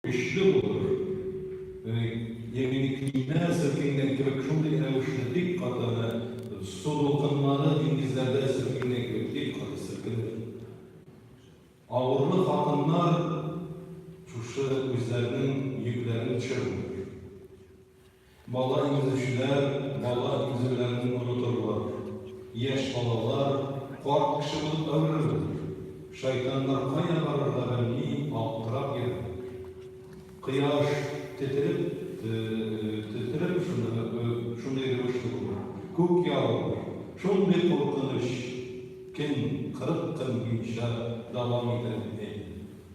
Көчле булыр. Ягъни көймә селкенгән кебек шундый рәвешле бик каты әнә су дулкыннары диңгезләрдә селкенгән кебек бик каты селкенер. Авырлы хатыннар шушы үзләренең йөкләрен төшерерләр. Бала имезүчеләр бала имезүләрен онытырлар. Яшь балалар карт кеше булып әверелер. Шайтаннар кая барырга белми аптырап йөрерләр. Кояш тетереп, тетереп шуны, шундый рәвешле булыр. Күк ярылыр. Шундый куркыныч көн 40 көн буенча дәвам итәр, дип әйтте.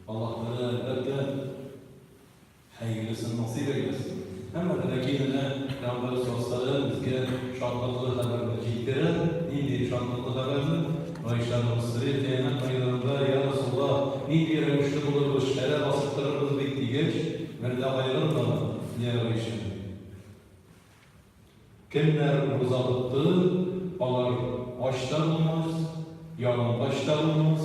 Аллаһ Тәгалә, әлбәттә, Хәерлесен насыйп әйләсен. Әмма дә ләкин менә Пәйгамбәр саллаллаһу безгә шатлыклы хәбәрне җиткерә. Нинди шатлыклы хәбәрне? Гайшә анабыз сорый, Кыямәт мәйданында, йа Расулаллаһ, нинди рәвешле булырбыз, шәрә басып торырбыз бит, дигәч, бер дә кайгырма, йа Гайшә. Кемнәр руза тотты, алар ач та булмас, ялангач та булмас,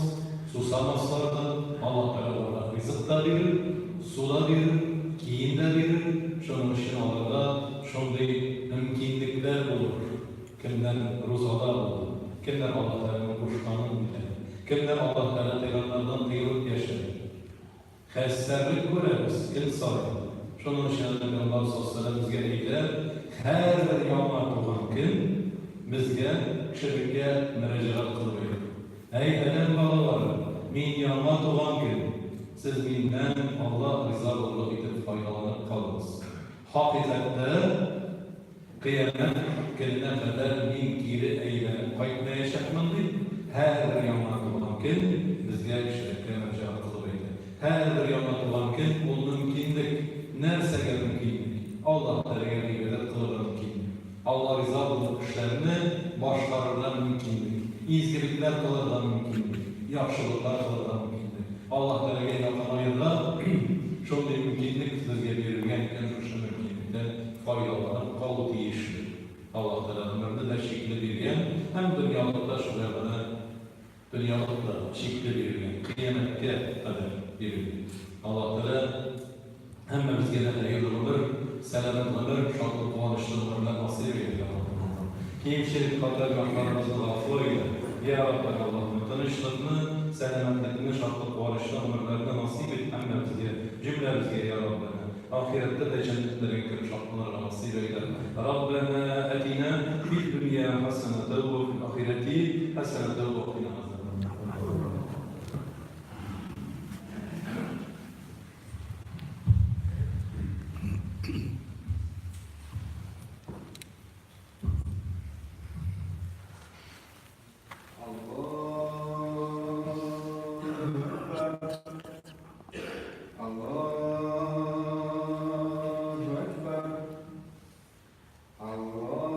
сусамаслар да, Аллаһ Тәгалә аларга ризык та бирер, су да бирер, кием дә бирер, шуның өчен аларда шундый мөмкинлекләр булыр, кемнәр рузада булды, кемнәр Аллаһ Тәгаләнең кушканын үтәде, кемнәр Аллаһ Тәгалә тыйганнардан тыелып яшәде. Хәстәрлек күрәбез көн саен. Шуның өчен әле Пәйгамбәрбез саллаллаһу безгә әйтә, һәрбер яңа туган көн безгә, кешелеккә мөрәҗәгать кылып әйтә, Әй адәм балалары, мин яңа туган көн, сез миннән Алла риза булырлык итеп файдаланып калыгыз. Хакыйкатьтә, Кыямәт көненә кадәр мин кире әйләнеп кайтмаячакмын, дип, һәрбер яңа туган көн безгә кешелеккә мөрәҗәгать кылып әйтә. Һәрбер яңа туган көн, ул мөмкинлек. Нәрсәгә мөмкинлек? Аллаһ Тәгаләгә гыйбадәт кылырга мөмкинлек. Алла риза булган эшләрне башкарырга мөмкинлек. Изгелекләр кылырга мөмкинлек. Яхшылыклар кылырга мөмкинлек. Аллаһ Тәгаләгә якынаерга шундый мөмкинлек безгә бирелгән икән, шушы мөмкинлектән файдаланып калу тиешле. Аллаһ Тәгалә гомерне дә чикле биргән һәм дөньялык та шулай гына дөньялык та чикле бирелгән, кыямәткә кадәр бирелгән. Аллаһ Тәгалә һәммәбезгә дә хәерле гомер, сәламәт гомер, шатлык-куанычлы гомерләр насыйп әйлә, я Раббым Аллаһ. Кимчелек, хата, гөнаһларыбызны гафу әйлә, я Раббым Аллаһым. Тынычлыкны, сәламәтлекне, шатлык-куанычлы гомерләрне насыйп ит һәммәбезгә, җөмләбезгә, я Раббәнә. Ахирәттә дә җәннәтләргә кереп шатланырга насыйп әйлә. Раббәнә әтинә фид дөнья хәсәнәтәү вә фил ахирәти хәсәнәтәү вә кина газабәннар.